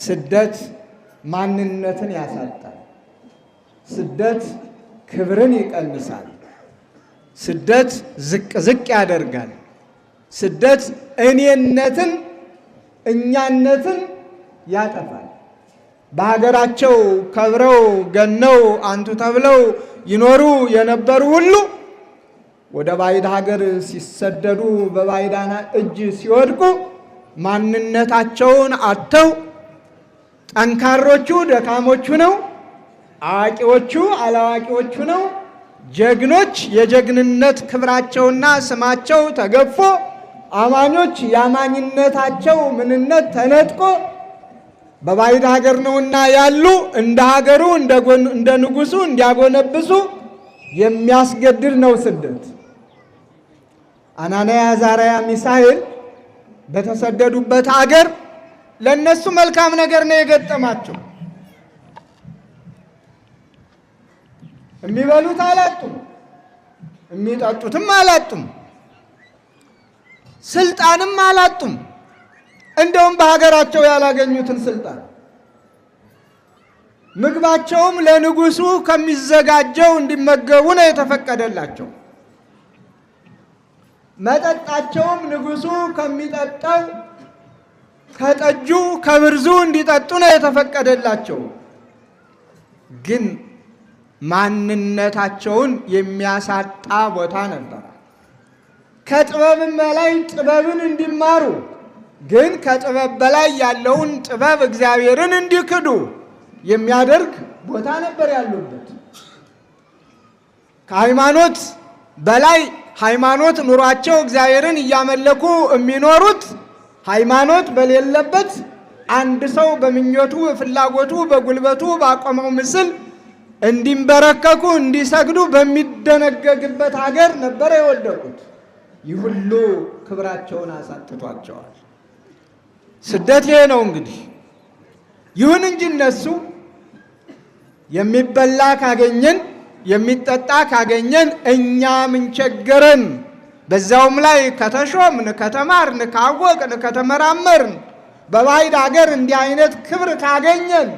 ስደት ማንነትን ያሳጣል። ስደት ክብርን ይቀንሳል። ስደት ዝቅ ዝቅ ያደርጋል። ስደት እኔነትን እኛነትን ያጠፋል። በሀገራቸው ከብረው ገነው አንቱ ተብለው ይኖሩ የነበሩ ሁሉ ወደ ባዕድ ሀገር ሲሰደዱ በባዕዳን እጅ ሲወድቁ ማንነታቸውን አጥተው ጠንካሮቹ ደካሞቹ ነው፣ አዋቂዎቹ አላዋቂዎቹ ነው፣ ጀግኖች የጀግንነት ክብራቸውና ስማቸው ተገፎ፣ አማኞች የአማኝነታቸው ምንነት ተነጥቆ በባዕድ ሀገር ነውና ያሉ እንደ ሀገሩ እንደ ንጉሱ እንዲያጎነብሱ የሚያስገድድ ነው ስደት። አናንያ፣ አዛርያ፣ ሚሳኤል በተሰደዱበት አገር ለነሱ መልካም ነገር ነው የገጠማቸው። የሚበሉት አላጡም፣ የሚጠጡትም አላጡም፣ ስልጣንም አላጡም። እንደውም በሀገራቸው ያላገኙትን ስልጣን ምግባቸውም ለንጉሱ ከሚዘጋጀው እንዲመገቡ ነው የተፈቀደላቸው። መጠጣቸውም ንጉሱ ከሚጠጣው ከጠጁ ከብርዙ እንዲጠጡ ነው የተፈቀደላቸው። ግን ማንነታቸውን የሚያሳጣ ቦታ ነበረ። ከጥበብም በላይ ጥበብን እንዲማሩ ግን ከጥበብ በላይ ያለውን ጥበብ እግዚአብሔርን እንዲክዱ የሚያደርግ ቦታ ነበር ያሉበት። ከሃይማኖት በላይ ሃይማኖት ኑሯቸው እግዚአብሔርን እያመለኩ የሚኖሩት ሃይማኖት በሌለበት አንድ ሰው በምኞቱ በፍላጎቱ በጉልበቱ ባቆመው ምስል እንዲንበረከኩ እንዲሰግዱ በሚደነገግበት ሀገር ነበር የወደቁት። ይህ ሁሉ ክብራቸውን አሳጥቷቸዋል። ስደት ይሄ ነው እንግዲህ። ይሁን እንጂ እነሱ የሚበላ ካገኘን የሚጠጣ ካገኘን እኛ ምን ቸገረን? በዛውም ላይ ከተሾምን፣ ከተማርን፣ ካወቅን፣ ከተመራመርን በባዕድ አገር እንዲህ አይነት ክብር ካገኘን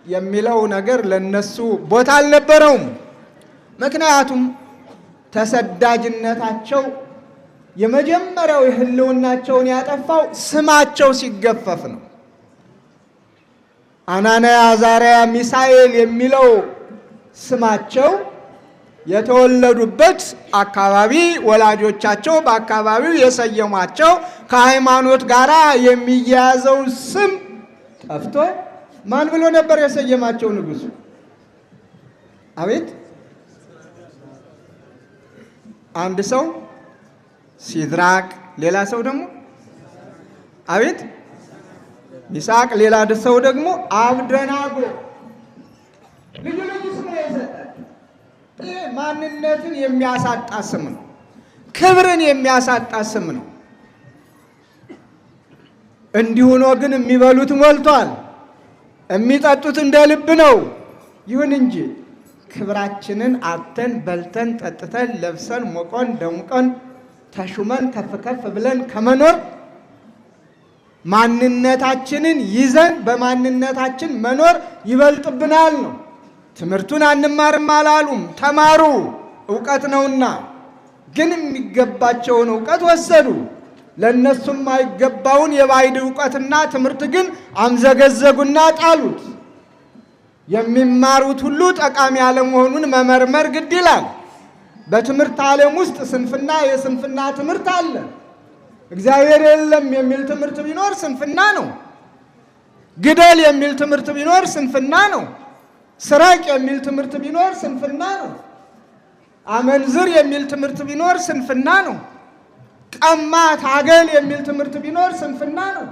የሚለው ነገር ለነሱ ቦታ አልነበረውም። ምክንያቱም ተሰዳጅነታቸው የመጀመሪያው የህልውናቸውን ያጠፋው ስማቸው ሲገፈፍ ነው። አናንያ፣ አዛርያ፣ ሚሳኤል የሚለው ስማቸው የተወለዱበት አካባቢ ወላጆቻቸው በአካባቢው የሰየሟቸው ከሃይማኖት ጋር የሚያያዘው ስም ጠፍቶ ማን ብሎ ነበር የሰየማቸው ንጉሱ? አቤት፣ አንድ ሰው ሲድራቅ፣ ሌላ ሰው ደግሞ አቤት ሚሳቅ፣ ሌላ ሰው ደግሞ አብደናጎ። ልዩ ልዩ ስም ነው የሰጣቸው። ይህ ማንነትን የሚያሳጣ ስም ነው። ክብርን የሚያሳጣ ስም ነው። እንዲሁ ሆኖ ግን የሚበሉት ሞልቷል፣ የሚጠጡት እንደ ልብ ነው። ይሁን እንጂ ክብራችንን አጥተን በልተን ጠጥተን ለብሰን ሞቆን ደምቀን ተሹመን ከፍ ከፍ ብለን ከመኖር ማንነታችንን ይዘን በማንነታችን መኖር ይበልጥብናል ነው። ትምህርቱን አንማርም አላሉም። ተማሩ፣ እውቀት ነውና። ግን የሚገባቸውን እውቀት ወሰዱ። ለእነሱም የማይገባውን የባዕድ እውቀትና ትምህርት ግን አምዘገዘጉና ጣሉት። የሚማሩት ሁሉ ጠቃሚ አለመሆኑን መመርመር ግድ ይላል። በትምህርት ዓለም ውስጥ ስንፍና የስንፍና ትምህርት አለ። እግዚአብሔር የለም የሚል ትምህርት ቢኖር ስንፍና ነው። ግደል የሚል ትምህርት ቢኖር ስንፍና ነው። ስረቅ የሚል ትምህርት ቢኖር ስንፍና ነው። አመንዝር የሚል ትምህርት ቢኖር ስንፍና ነው። ቀማ፣ ታገል የሚል ትምህርት ቢኖር ስንፍና ነው።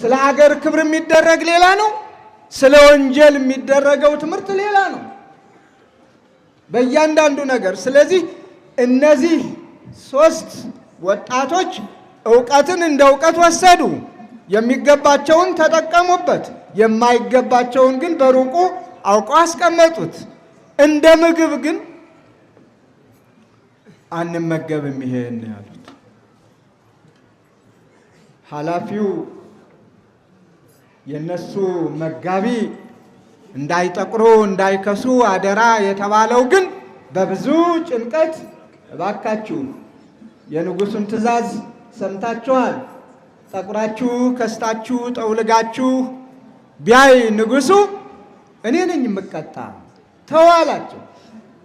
ስለ ሀገር ክብር የሚደረግ ሌላ ነው። ስለ ወንጀል የሚደረገው ትምህርት ሌላ ነው። በእያንዳንዱ ነገር። ስለዚህ እነዚህ ሶስት ወጣቶች እውቀትን እንደ እውቀት ወሰዱ፣ የሚገባቸውን ተጠቀሙበት፣ የማይገባቸውን ግን በሩቁ አውቀው አስቀመጡት። እንደ ምግብ ግን አንመገብም ይሄን ያሉት። ኃላፊው የነሱ መጋቢ እንዳይጠቁሩ እንዳይከሱ አደራ የተባለው ግን በብዙ ጭንቀት እባካችሁ የንጉሱን ትእዛዝ ሰምታችኋል፣ ጠቁራችሁ ከስታችሁ ጠውልጋችሁ ቢያይ ንጉሱ እኔ ነኝ የምቀጣ ተው አላቸው።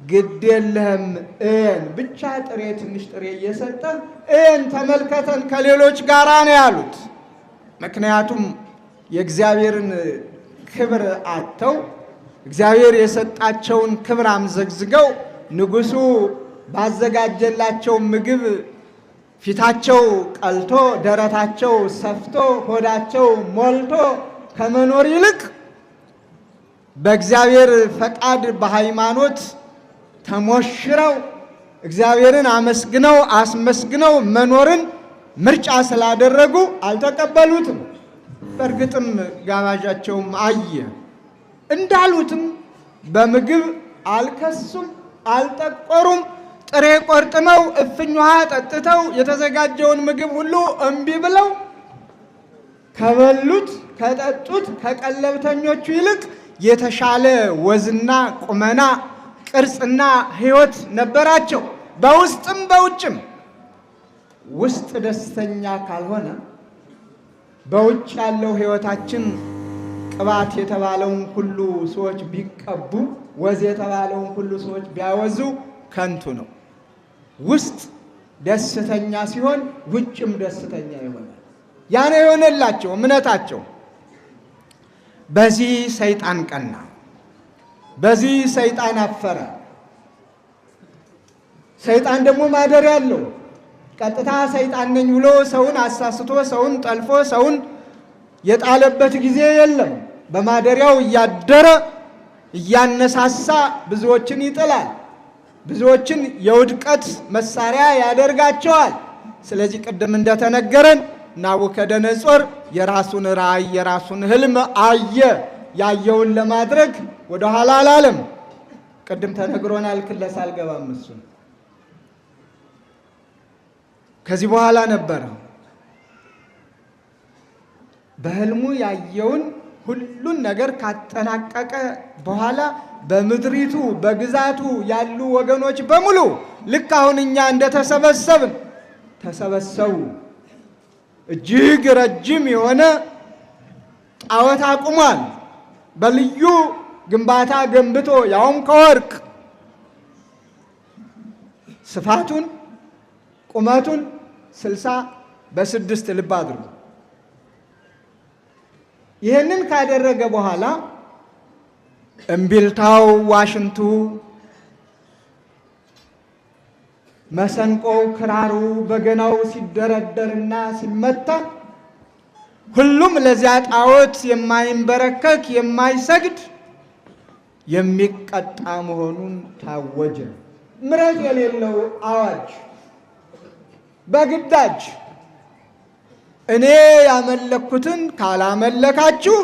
ግድ የለህም እየን ብቻ ጥሬ ትንሽ ጥሬ እየሰጠ እየን ተመልከተን ከሌሎች ጋራ ነው ያሉት። ምክንያቱም የእግዚአብሔርን ክብር አጥተው እግዚአብሔር የሰጣቸውን ክብር አምዘግዝገው ንጉሱ ባዘጋጀላቸው ምግብ ፊታቸው ቀልቶ ደረታቸው ሰፍቶ ሆዳቸው ሞልቶ ከመኖር ይልቅ በእግዚአብሔር ፈቃድ በሃይማኖት ተሞሽረው እግዚአብሔርን አመስግነው አስመስግነው መኖርን ምርጫ ስላደረጉ አልተቀበሉትም። በእርግጥም ጋባዣቸውም አየ እንዳሉትም በምግብ አልከሱም፣ አልጠቆሩም። ጥሬ ቆርጥመው እፍኝ ውሃ ጠጥተው የተዘጋጀውን ምግብ ሁሉ እምቢ ብለው ከበሉት ከጠጡት ከቀለብተኞቹ ይልቅ የተሻለ ወዝና ቁመና ቅርጽና ሕይወት ነበራቸው፣ በውስጥም በውጭም። ውስጥ ደስተኛ ካልሆነ በውጭ ያለው ሕይወታችን ቅባት የተባለውን ሁሉ ሰዎች ቢቀቡ፣ ወዝ የተባለውን ሁሉ ሰዎች ቢያወዙ ከንቱ ነው። ውስጥ ደስተኛ ሲሆን ውጭም ደስተኛ ይሆናል። ያ ነው የሆነላቸው እምነታቸው። በዚህ ሰይጣን ቀና፣ በዚህ ሰይጣን አፈረ። ሰይጣን ደግሞ ማደሪያ አለው። ቀጥታ ሰይጣን ነኝ ብሎ ሰውን አሳስቶ ሰውን ጠልፎ ሰውን የጣለበት ጊዜ የለም። በማደሪያው እያደረ እያነሳሳ ብዙዎችን ይጥላል። ብዙዎችን የውድቀት መሳሪያ ያደርጋቸዋል። ስለዚህ ቅድም እንደተነገረን ናቡከደነጾር የራሱን ራእይ የራሱን ህልም አየ። ያየውን ለማድረግ ወደኋላ አላለም። ቅድም ተነግሮናል። ክለሳ አልገባም እሱን ከዚህ በኋላ ነበረ በህልሙ ያየውን ሁሉን ነገር ካጠናቀቀ በኋላ በምድሪቱ በግዛቱ ያሉ ወገኖች በሙሉ ልክ አሁን እኛ እንደተሰበሰብን ተሰበሰቡ። እጅግ ረጅም የሆነ ጣዖት አቁሟል። በልዩ ግንባታ ገንብቶ ያውም ከወርቅ ስፋቱን ቁመቱን 66 ልብ አድርጉ። ይህንን ካደረገ በኋላ እምቢልታው፣ ዋሽንቱ፣ መሰንቆው፣ ክራሩ፣ በገናው ሲደረደርና ሲመታ ሁሉም ለዚያ ጣዖት የማይንበረከክ የማይሰግድ የሚቀጣ መሆኑን ታወጀ። ምሕረት የሌለው አዋጅ በግዳጅ እኔ ያመለኩትን ካላመለካችሁ፣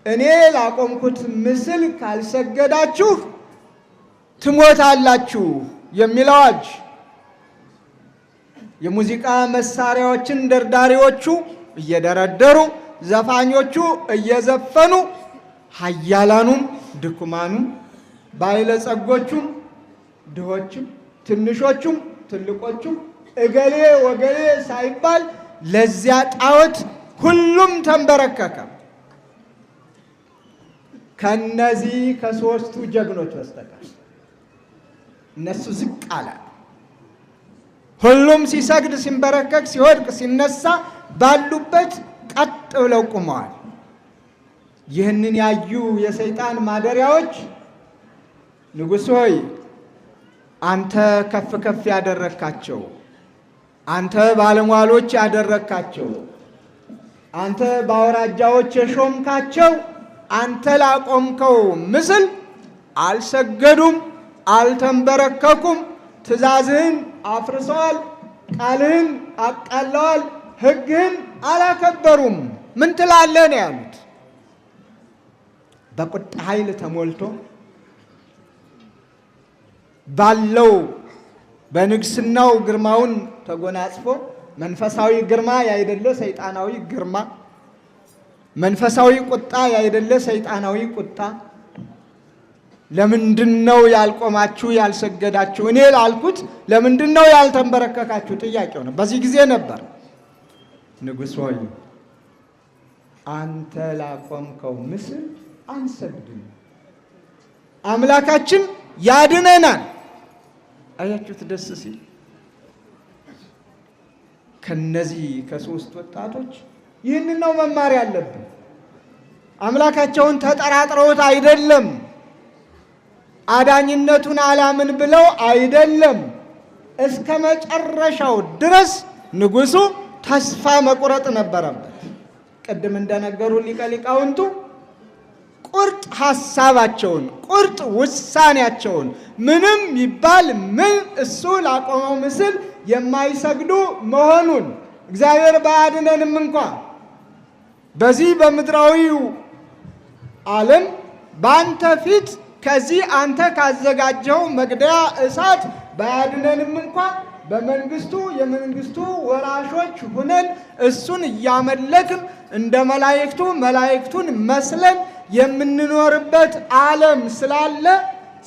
እኔ ላቆምኩት ምስል ካልሰገዳችሁ ትሞታላችሁ የሚል አዋጅ። የሙዚቃ መሳሪያዎችን ደርዳሪዎቹ እየደረደሩ፣ ዘፋኞቹ እየዘፈኑ፣ ኃያላኑም ድኩማኑም ባለጸጎቹም ድሆችም ትንሾቹም ትልቆቹም እገሌ ወገሌ ሳይባል ለዚያ ጣዖት ሁሉም ተንበረከከ። ከነዚህ ከሶስቱ ጀግኖች በስተቀር እነሱ ዝቅ አለ። ሁሉም ሲሰግድ፣ ሲንበረከክ፣ ሲወድቅ፣ ሲነሳ ባሉበት ቀጥ ብለው ቆመዋል። ይህንን ያዩ የሰይጣን ማደሪያዎች ንጉሥ ሆይ አንተ ከፍ ከፍ ያደረግካቸው፣ አንተ ባለሟሎች ያደረግካቸው፣ አንተ በአውራጃዎች የሾምካቸው፣ አንተ ላቆምከው ምስል አልሰገዱም፣ አልተንበረከኩም። ትእዛዝህን አፍርሰዋል፣ ቃልህን አቃለዋል፣ ሕግህን አላከበሩም። ምን ትላለህ ነው ያሉት። በቁጣ ኃይል ተሞልቶ ባለው በንግስናው ግርማውን ተጎናጽፎ መንፈሳዊ ግርማ ያይደለ ሰይጣናዊ ግርማ መንፈሳዊ ቁጣ ያይደለ ሰይጣናዊ ቁጣ። ለምንድን ነው ያልቆማችሁ ያልሰገዳችሁ? እኔ ላልኩት ለምንድን ነው ያልተንበረከካችሁ? ጥያቄው ነው። በዚህ ጊዜ ነበር ንጉሥ ሆይ አንተ ላቆምከው ምስል አንሰግድም፣ አምላካችን ያድነናል። አያችሁት? ደስ ሲል ከነዚህ ከሶስት ወጣቶች ይህንን ነው መማር ያለብን። አምላካቸውን ተጠራጥረውት አይደለም፣ አዳኝነቱን አላምን ብለው አይደለም። እስከ መጨረሻው ድረስ ንጉሡ ተስፋ መቁረጥ ነበረበት። ቅድም እንደነገሩ ሊቀ ሊቃውንቱ ቁርጥ ሐሳባቸውን ቁርጥ ውሳኔያቸውን ምንም ይባል ምን እሱ ላቆመው ምስል የማይሰግዱ መሆኑን እግዚአብሔር ባያድነንም እንኳ በዚህ በምድራዊው ዓለም በአንተ ፊት ከዚህ አንተ ካዘጋጀው መግደያ እሳት ባያድነንም እንኳ በመንግስቱ የመንግስቱ ወራሾች ሁነን እሱን እያመለክን እንደ መላእክቱ መላእክቱን መስለን የምንኖርበት ዓለም ስላለ፣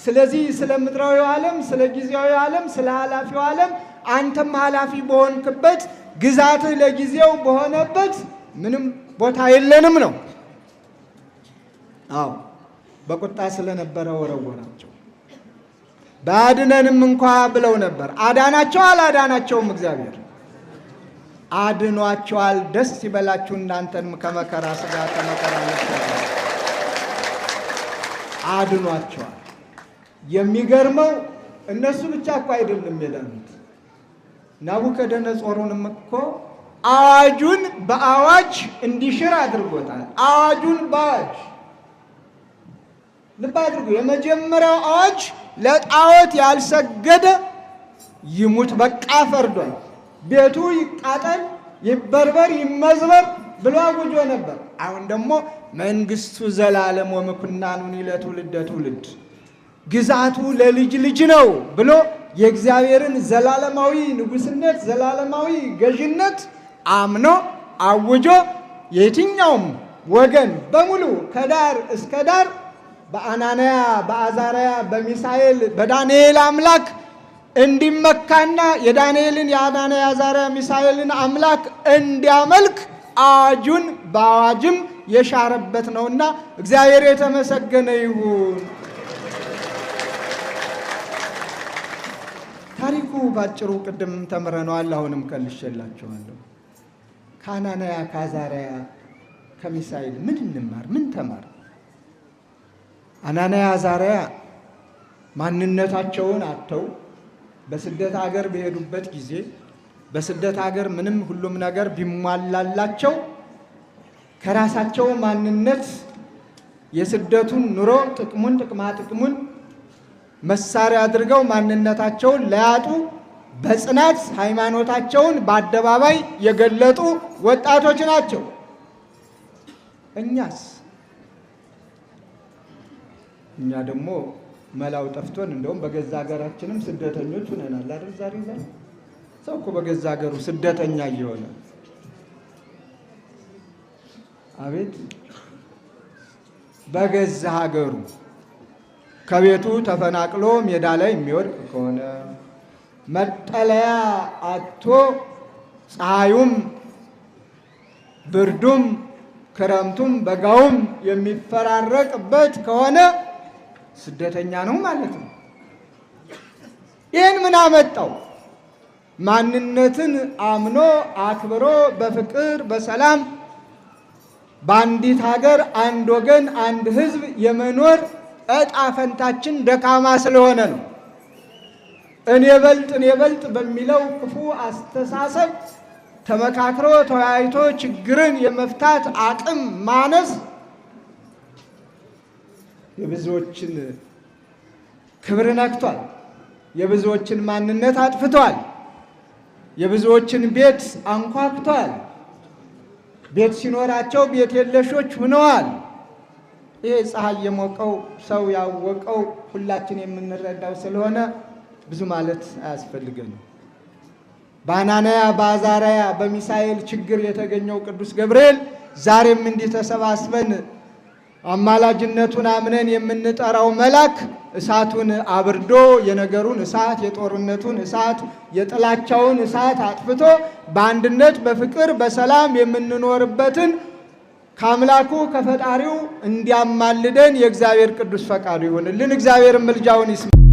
ስለዚህ ስለ ምድራዊ ዓለም፣ ስለ ጊዜያዊ ዓለም፣ ስለ ኃላፊው ዓለም አንተም ኃላፊ በሆንክበት ግዛትህ ለጊዜው በሆነበት ምንም ቦታ የለንም ነው። አዎ በቁጣ ስለነበረ ወረወራቸው። ባያድነንም እንኳ ብለው ነበር። አዳናቸው አላዳናቸውም? እግዚአብሔር አድኗቸዋል። ደስ ይበላችሁ እናንተንም ከመከራ ሥጋ ከመከራ ነፍስ አድኗቸዋል። የሚገርመው እነሱ ብቻ እኮ አይደለም የዳኑት። ናቡከደነጾሩንም እኮ አዋጁን በአዋጅ እንዲሽር አድርጎታል። አዋጁን በአዋጅ ልብ አድርጉ። የመጀመሪያው አዋጅ ለጣዖት ያልሰገደ ይሙት በቃ ፈርዷል። ቤቱ ይቃጠል፣ ይበርበር፣ ይመዝበር ብሎ አውጆ ነበር። አሁን ደግሞ መንግስቱ ዘላለም ወምኩናኑኒ ለትውልደ ትውልድ፣ ግዛቱ ለልጅ ልጅ ነው ብሎ የእግዚአብሔርን ዘላለማዊ ንጉስነት ዘላለማዊ ገዥነት አምኖ አውጆ የትኛውም ወገን በሙሉ ከዳር እስከ ዳር በአናንያ በአዛርያ በሚሳኤል በዳንኤል አምላክ እንዲመካና የዳንኤልን የአናንያ የአዛርያ ሚሳኤልን አምላክ እንዲያመልክ አዋጁን በአዋጅም የሻረበት ነውና እግዚአብሔር የተመሰገነ ይሁን። ታሪኩ ባጭሩ ቅድም ተምረነዋል። አሁንም ከልሼላችኋለሁ። ከአናንያ ከአዛርያ ከሚሳኤል ምን እንማር? ምን ተማር? አናንያ አዛርያ ማንነታቸውን አጥተው በስደት አገር በሄዱበት ጊዜ በስደት አገር ምንም ሁሉም ነገር ቢሟላላቸው ከራሳቸው ማንነት የስደቱን ኑሮ ጥቅሙን ጥቅማ ጥቅሙን መሳሪያ አድርገው ማንነታቸውን ላያጡ በጽናት ሃይማኖታቸውን በአደባባይ የገለጡ ወጣቶች ናቸው። እኛስ እኛ ደግሞ መላው ጠፍቶን እንደውም በገዛ ሀገራችንም ስደተኞች ሆነናል አይደል? ዛሬ ዛሬ ሰው እኮ በገዛ ሀገሩ ስደተኛ እየሆነ አቤት፣ በገዛ ሀገሩ ከቤቱ ተፈናቅሎ ሜዳ ላይ የሚወድቅ ከሆነ መጠለያ አጥቶ ፀሐዩም ብርዱም ክረምቱም በጋውም የሚፈራረቅበት ከሆነ ስደተኛ ነው ማለት ነው። ይህን ምን አመጣው? ማንነትን አምኖ አክብሮ በፍቅር በሰላም በአንዲት ሀገር አንድ ወገን አንድ ሕዝብ የመኖር እጣ ፈንታችን ደካማ ስለሆነ ነው። እኔ በልጥ እኔ በልጥ በሚለው ክፉ አስተሳሰብ ተመካክሮ ተወያይቶ ችግርን የመፍታት አቅም ማነስ የብዙዎችን ክብር ነክቷል። የብዙዎችን ማንነት አጥፍቷል። የብዙዎችን ቤት አንኳኩቷል። ቤት ሲኖራቸው ቤት የለሾች ሆነዋል። ይሄ ፀሐይ የሞቀው ሰው ያወቀው ሁላችን የምንረዳው ስለሆነ ብዙ ማለት አያስፈልገንም። በአናንያ በአዛርያ በሚሳኤል ችግር የተገኘው ቅዱስ ገብርኤል ዛሬም እንዲህ ተሰባስበን አማላጅነቱን አምነን የምንጠራው መልአክ እሳቱን አብርዶ የነገሩን እሳት፣ የጦርነቱን እሳት፣ የጥላቻውን እሳት አጥፍቶ በአንድነት በፍቅር በሰላም የምንኖርበትን ከአምላኩ ከፈጣሪው እንዲያማልደን የእግዚአብሔር ቅዱስ ፈቃዱ ይሁንልን። እግዚአብሔር ምልጃውን ይስማ።